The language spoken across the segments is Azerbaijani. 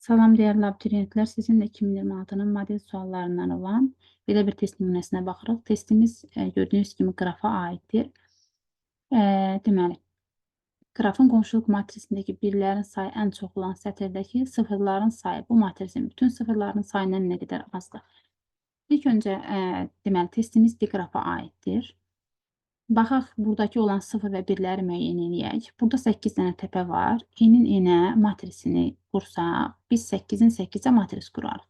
Salam dəyərli abituriyentlər, sizinlə 2026-nın model suallarından olan belə bir test nümunəsinə baxırıq. Testimiz gördüyünüz kimi qrafa aiddir. Deməli, qrafın qonşuluq matrisindəki birlərin sayı ən çox olan sətirdəki sıfırların sayı bu matrisin bütün sıfırların sayından nə qədər azdır? İlk öncə deməli, testimiz diqrafa aiddir. Baxaq, buradakı olan 0 və 1-ləri müəyyən eləyək. Burada 8 dənə təpə var. N-in N-ə matrisini qursaq, biz 8-in 8-ə matris qurarıq.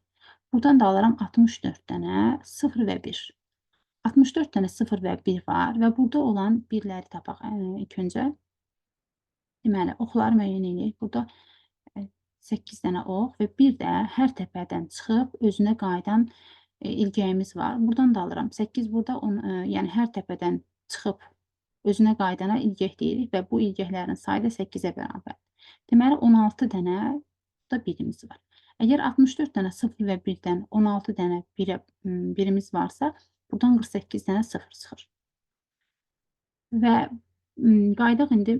Buradan da alıram 64 dənə 0 və 1. 64 dənə 0 və 1 var və burada olan birləri tapaq ilk öncə. Deməli, oxları müəyyən eləyək. Burada 8 dənə ox və bir də hər təpədən çıxıb özünə qayıdan ilgəyimiz var. Buradan da alıram. 8 burada, yəni hər təpədən çıxıb özünə qaydana ilgək deyirik və bu ilgəklərin sayı da 8-ə bərabərdir. Deməli, 16 dənə da birimiz var. Əgər 64 dənə 0 və 1-dən 16 dənə birimiz varsa, buradan 48 dənə 0 çıxır. Və qayıdaq indi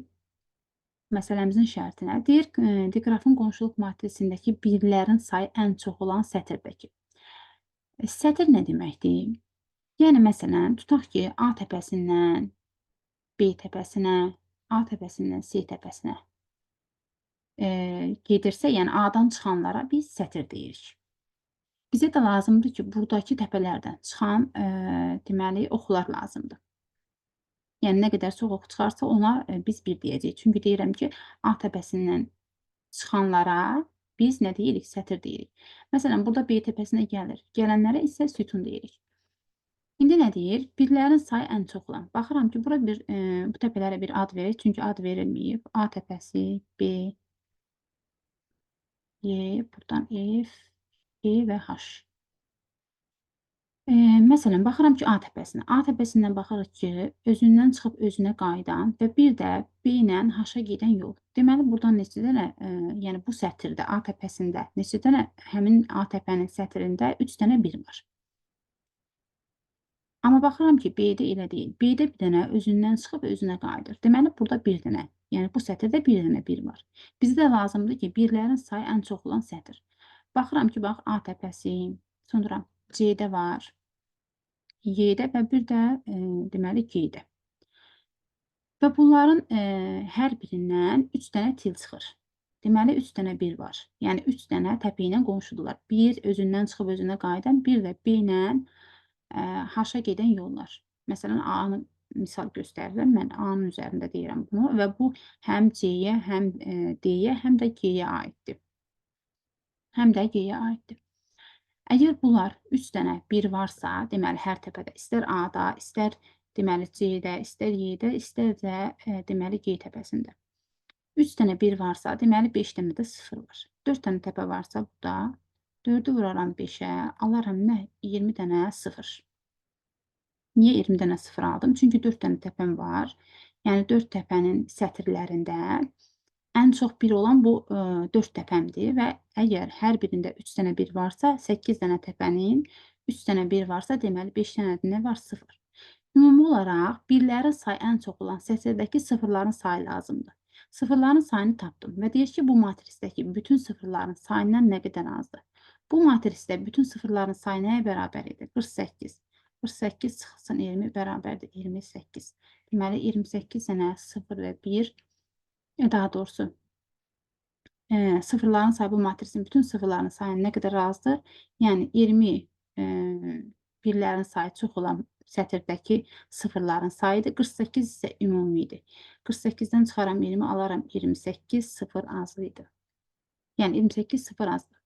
məsələmizin şərtinə. Deyir, diqrafın qonşuluq matrisindəki birlərin sayı ən çox olan sətirdəki. Sətir nə deməkdir? Yəni, məsələn, tutaq ki, A təpəsindən B təpəsinə, A təpəsindən C təpəsinə gedirsə, yəni A-dan çıxanlara biz sətir deyirik. Bizə də lazımdır ki, buradakı təpələrdən çıxan deməli, oxlar lazımdır. Yəni, nə qədər çox ox çıxarsa, ona biz bir deyəcəyik. Çünki deyirəm ki, A təpəsindən çıxanlara biz nə deyirik? Sətir deyirik. Məsələn, burada B təpəsinə gəlir. Gələnlərə isə sütun deyirik. İndi nə deyir? Birlərin sayı ən çox olan. Baxıram ki, bura bir bu təpələrə bir ad verir. Çünki ad verilməyib. A təpəsi, B, Y, buradan F, E və H. Məsələn, baxıram ki, A təpəsinə. A təpəsindən baxırıq ki, özündən çıxıb özünə qayıdan və bir də B ilə H-a gedən yol. Deməli, buradan neçə dənə, yəni bu sətirdə, A təpəsində neçə dənə, həmin A təpənin sətirində 3 dənə 1 var. Amma baxıram ki, B-də elə deyil. B-də bir dənə özündən çıxıb özünə qayıdır. Deməli, burada bir dənə, yəni bu sətirdə bir dənə 1 var. Bizə də lazımdır ki, birlərin sayı ən çox olan sətir. Baxıram ki, bax, A təpəsi, sonra C-də var, Y-də və bir də deməli, G-də. Və bunların hər birindən 3 dənə til çıxır. Deməli, 3 dənə 1 var. Yəni, 3 dənə təpə ilə qonşudurlar. Bir özündən çıxıb özünə qayıdan, bir də B ilə H-a gedən yollar. Məsələn, A-nı misal göstərirəm. Mən A-nın üzərində deyirəm bunu və bu həm C-yə, həm D-yə, həm də G-yə aiddir. Həm də G-yə aiddir. Əgər bunlar 3 dənə 1 varsa, deməli, hər təpədə, istər A-da, istər deməli, C-də, istər Y-də, istər də deməli, G təpəsində. 3 dənə 1 varsa, deməli, 5 dənə də 0 var. 4 dənə təpə varsa, bu da 4-ü vuraram 5-ə, alaram nə? 20 dənə 0. Niyə 20 dənə 0 aldım? Çünki 4 dənə təpəm var. Yəni 4 təpənin sətirlərində ən çox 1 olan bu 4 təpəmdir və əgər hər birində 3 dənə 1 varsa, 8 dənə təpənin 3 dənə 1 varsa, deməli 5 dənə nə var? 0. Ümumi olaraq birlərin sayı ən çox olan sətirdəki sıfırların sayı lazımdır. Sıfırların sayını tapdım və deyir ki, bu matrisdəki bütün sıfırların sayından nə qədər azdır? Bu matrisdə bütün sıfırların sayı nəyə bərabər idi? 48. 48 çıxsın 20 bərabərdir 28. Deməli, 28 dənə 0 və 1, daha doğrusu, sıfırların sayı bu matrisin bütün sıfırların sayı nə qədər azdır? Yəni, 20 birlərin sayı çox olan sətirdəki sıfırların sayıdır. 48 isə ümumidir. 48-dən çıxaram 20, alaram 28, 0 azlı idi. Yəni, 28, 0 azdır.